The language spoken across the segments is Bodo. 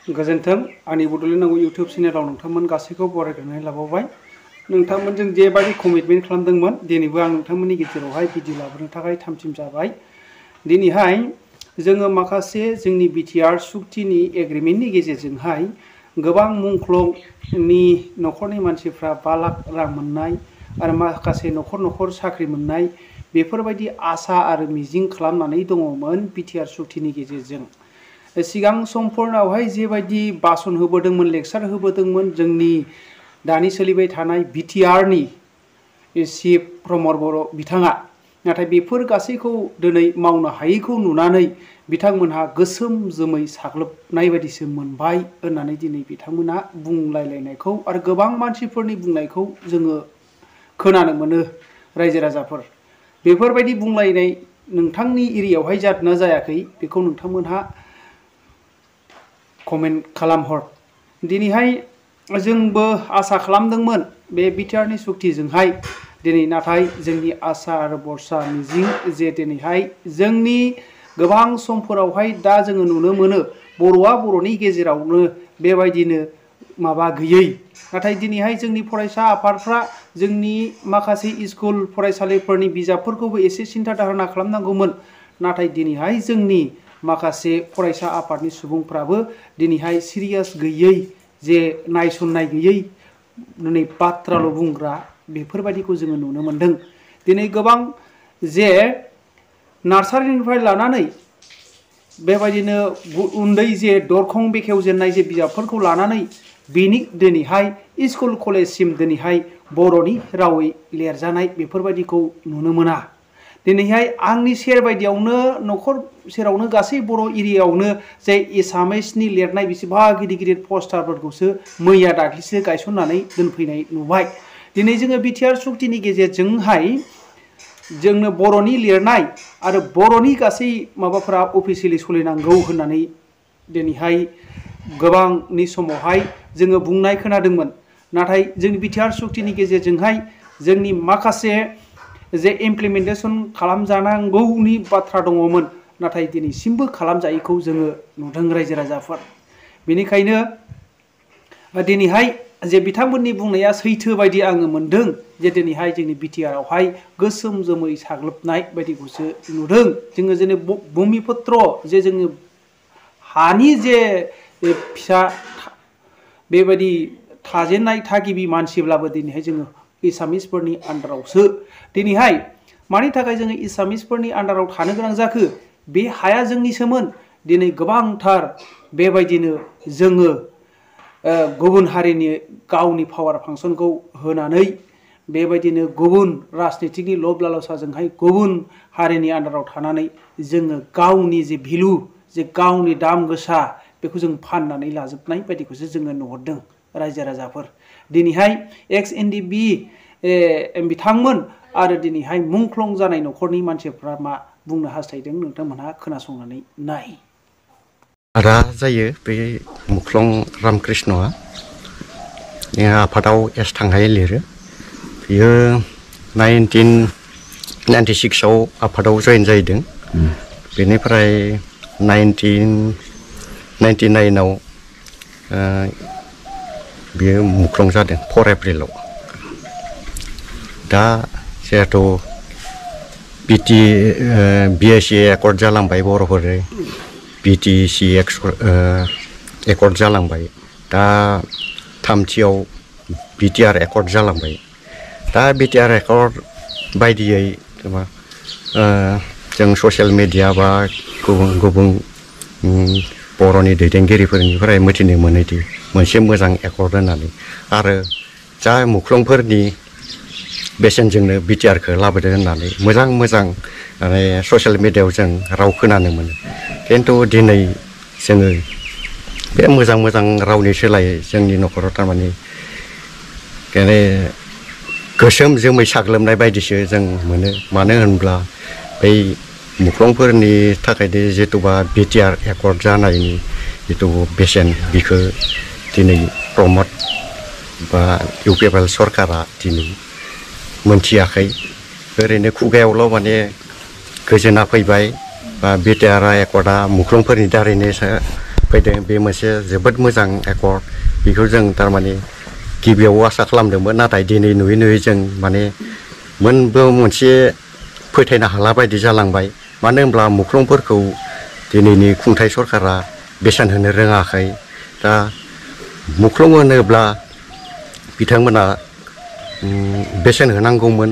गोजोन्थों आंनि बड'लेण्ड नांगौ इउटिउब चेनेलाव नोंथांमोन गासैखौ बरायनानै लाबावबाय। नोंथांमोनजों जेबायदि कमिटमेन्ट खालामदोंमोन दिनैबो आं नोंथांमोननि गेजेरावहाय भिडिअ लाबोनो थाखाय थामथिम जाबाय। दिनैहाय जोङो माखासे जोंनि बिटिआर सुक्तिनि एग्रिमेन्टनि गेजेरजोंहाय गोबां मुंख्लंनि न'खरनि मानसिफ्रा 5 लाख रां मोननाय आरो माखासे न'खर साख्रि मोननाय बेफोरबायदि आसा आरो मिजिं खालामनानै दङमोन बिटिआर सुक्तिनि गेजेरजों। सिगां समफोरावहाय जेबायदि बासन होबोदोंमोन लेक्सार होबोदोंमोन जोंनि दानि सोलिबाय थानाय बिटिआरनि चिफ प्रमद बर' बिथाङा, नाथाय बेफोर गासैखौ दिनै मावनो हायैखौ नुनानै बिथांमोनहा गोसोम जोमै साग्लोबनाय बायदिसो मोनबाय होननानै दिनै बिथांमोना बुंलायलायनायखौ आरो गोबां मानसिफोरनि बुंनायखौ जोङो खोनानो मोनो। रायजो राजाफोर बेफोरबायदि बुंलायनाय नोंथांनि एरियायावहाय जादोंना जायाखै बेखौ नोंथांमोनहा कमेन्ट खालामहर। दिनैहाय जोंबो आसा खालामदोंमोन बे बिटिआरनि सुक्तिजोंहाय दिनै, नाथाय जोंनि आसा आरो बरसा मिजिं जे दिनैहाय जोंनि गोबां समफोरावहाय दा जोङो नुनो मोनो बर'आ बर'नि गेजेरावनो बेबायदिनो माबा गैयै, नाथाय दिनैहाय जोंनि फरायसा आफादफ्रा जोंनि माखासे स्कुल फरायसालिफोरनि बिजाबफोरखौबो एसे सिन्था धारना खालामनांगौमोन, नाथाय दिनैहाय जोंनि माखासे फरायसा आफादनि सुबुंफ्राबो दिनैहाय सिरियास गैयै, जे नायसननाय गैयै दिनै बाथ्राल' बुंग्रा बेफोरबायदिखौ जोङो नुनो मोनदों। दिनै गोबां जे नार्सारिनिफ्राय लानानै बेबायदिनो उन्दै जे दरखं बेखेवजेननाय जे बिजाबफोरखौ लानानै बेनि दिनैहाय स्कुल कलेजसिम दिनैहाय बर'नि रावै लिरजानाय बेफोरबायदिखौ नुनो मोना। दिनैहाय आंनि सेर बायदियावनो न'खर सेरावनो गासै बर' एरियायावनो जे एसामिसनि लिरनाय बेसेबा गिदिर गिदिर पस्टारफोरखौसो मैया दाख्लैसो गायसननानै दोनफैनाय नुबाय। दिनै जोङो बिटिआर सुक्तिनि गेजेरजोंहाय जोंनो बर'नि लिरनाय आरो बर'नि गासै माबाफोरा अफिसियेलि सोलिनांगौ होननानै दिनैहाय गोबांनि समावहाय जोङो बुंनाय खोनादोंमोन, नाथाय जोंनि बिटिआर सुक्तिनि गेजेरजोंहाय जोंनि माखासे जे इमप्लिमेन्टेसन खालामजानांगौनि बाथ्रा दङमोन, नाथाय दिनैसिमबो खालामजायैखौ जोङो नुदों रायजो राजाफोर। बेनिखायनो दिनैहाय जे बिथांमोननि बुंनाया सैथो बायदि आङो मोनदों जे दिनैहाय जोंनि बिटिआरआवहाय गोसोम जोमै साग्लोबनाय बायदिखौसो नुदों। जोङो जेने बुमिपुत्र जे जोङो हानि जे फिसा बेबायदि थाजेननाय थागिबि मानसिब्लाबो दिनैहाय जोङो एसामिसफोरनि आन्दारावसो। दिनैहाय मानि थाखाय जोङो एसामिसफोरनि आन्दाराव थानो गोनां जाखो? बे हाया जोंनिसोमोन। दिनै गोबांथार बेबायदिनो जोङो गुबुन हारिनि गावनि पावार फांसनखौ होनानै बेबायदिनो गुबुन राजनितिकनि लब लालसाजोंहाय गुबुन हारिनि आन्दाराव थानानै जोङो गावनि जे भेलु, जे गावनि दाम गोसा बेखौ जों फाननानै लाजोबनाय बायदिखौसो जोङो नुहरदों रायजो राजाफोर। दिनैहाय एक्स एनडिबि बिथांमोन आरो दिनैहाय मुंख्लं जानाय न'खरनि मानसिफ्रा मा बुंनो हास्थायदों नोंथांमोनहा खोनासंनानै नाय। रा जायो बे मुख्लं रामकृष्णआ आफादाव एस थांहाय लिरो। बियो 1996आव आफादाव जयेन जाहैदों। बेनिफ्राय 1999आव बियो मुख्लं जादों 4 एप्रिलाव। दा जिहेथु बिएसि एकर्ड जालांबाय बर'फोर, बिटिसि एकर्ड जालांबाय, दा थामथियाव बिटिआर एकर्ड जालांबाय। दा बिटिआर एकर्ड बायदियै जों ससियेल मिडिया बा गुबुन बर'नि दैदेनगिरिफोरनिफ्राय मिथिनो मोनोदि मोनसे मोजां एकर्ड होननानै, आरो जा मुख्लंफोरनि बेसेनजोंनो बिटिआरखौ लाबोदो होननानै मोजां माने ससियेल मिडियायाव जों राव खोनानो मोनो। खिन्थु दिनै जोङो बे मोजां रावनि सोलायै जोंनि न'खराव थारमाने गोसोम जोमै साग्लोबनाय बायदिसो जों मोनो। मानो होनब्ला बै मुख्लंफोरनि थाखायनो जिथुबा बिटिआर एकर्ड जानायनि जिथु बेसेन बिखौ दिनै प्रमद बा इउपिपिएल सरकारा दिनै मोनथियाखै। ओरैनो खुगायावल' माने गोजोना फैबाय बा बिटिआर एकर्डआ मुख्लंफोरनि दारैनो फैदों बे मोनसे जोबोद मोजां एकर्ड बेखौ जों थारमाने गिबियाव आसा खालामदोंमोन नाथाय दिनै नुयै नुयै जों माने मोनबो मोनसे फोथायनो हाला बायदि जालांबाय मानो होनब्ला मुख्लंफोरखौ दिनैनि खुंथाय सरकारा बेसेन होनो रोङाखै दा मुख्लं होनोब्ला बिथांमोना बेसेन होनांगौमोन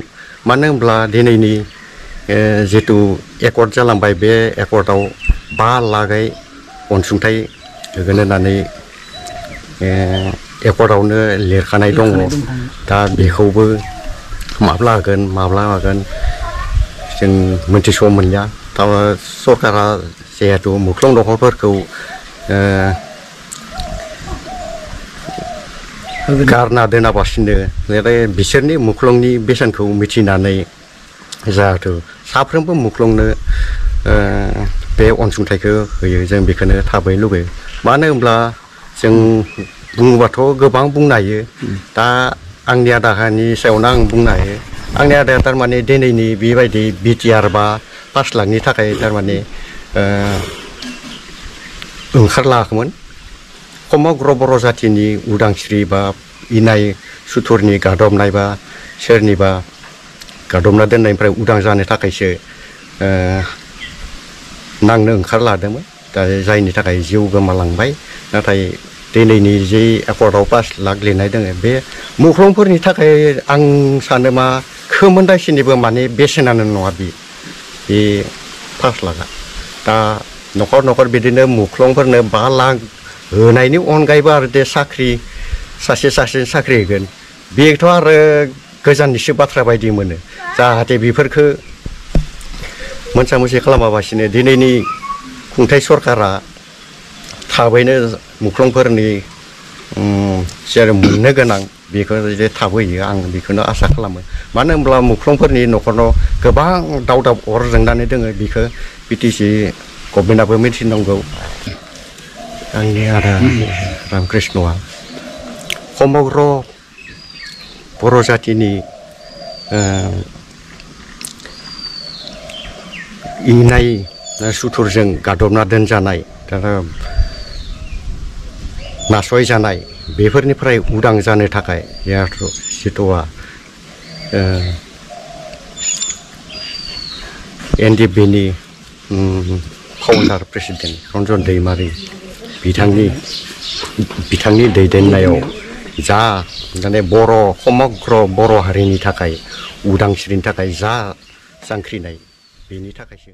मानो होनब्ला दिनैनि जितु एकर्ड जालांबाय बे एकर्डआव 5 लाखै अनसुंथाइ होगोन होननानै एकर्डआवनो लिरखानाय दङ दा बेखौबो माब्ला होगोन जों मोनथिस' मोनलिया दा सरकारा जिहेतु मुख्लं नखरफोरखौ गारना दोनाबासिनो बिसोरनि मुख्लंनि बेसेनखौ मिथिनानै जाहाथे साफ्रोमबो मुख्लंनो बे अनसुंथाइखौ होयो जों बेखौनो थाबै लुबैयो मानो होनब्ला जों बुङोबाथ' गोबां बुंनो हायो दा आंनि आदानि सायावनो आं बुंनो हायो आंनि आदाया थारमाने दिनैनि बेबायदि बिटिआर बा 5 लाखनि थाखाय थारमाने ओंखारलाङाखैमोन समग्र बर' जाथिनि उदांस्रि बा इनाय सुथुरनि गादबनाय बा सोरनिबा गादबना दोननायनिफ्राय उदां जानो थाखायसो नांनो ओंखारलादोंमोन दा जायनि थाखाय जिउ गोमालांबाय नाथाय दिनैनि जे एकर्डआव 5 लाख लिरनाय दङ बे मुख्लंफोरनि थाखाय आं सानो मा खोमोनदायसिनिबो माने बेसेनानो नङा बे 5 लाखआ दा न'खर न'खर बिदिनो मुख्लंफोरनो 5 लाख होनायनि अनगायैबो आरो दे साख्रि सासे साख्रि होगोन बेथ' आरो गोजाननिसो बाथ्रा बायदि मोनो जाहाथे बेफोरखौ मोनसा मोनसि खालामाबासिनो दिनैनि खुंथाय सरकारा थाबैनो मुख्लंफोरनि जेरै मोननो गोनां बेखौ जे थाबैयो आं बेखौनो आसा खालामो मानो होनब्ला मुख्लंफोरनि न'खराव गोबां दावदाब अर जोंनानै दङ बेखौ बिटिसि गभर्नमेन्टआबो मिथिनांगौ आंनि आदा रामकृष्णआ समग्र बर' जातिनि इनाय सुथुरजों गादबना दोनजानाय नासय जानाय बेफोरनिफ्राय उदां जानो थाखाय जिथुआ एनडिएफबिनि फाउन्डार प्रेसिडेन्ट रन्जन दैमारि बिथांनि दैदेननायाव जा माने समग्र बर' हारिनि थाखाय उदांस्रिनि थाखाय जा जांख्रिनाय बेनि थाखायसो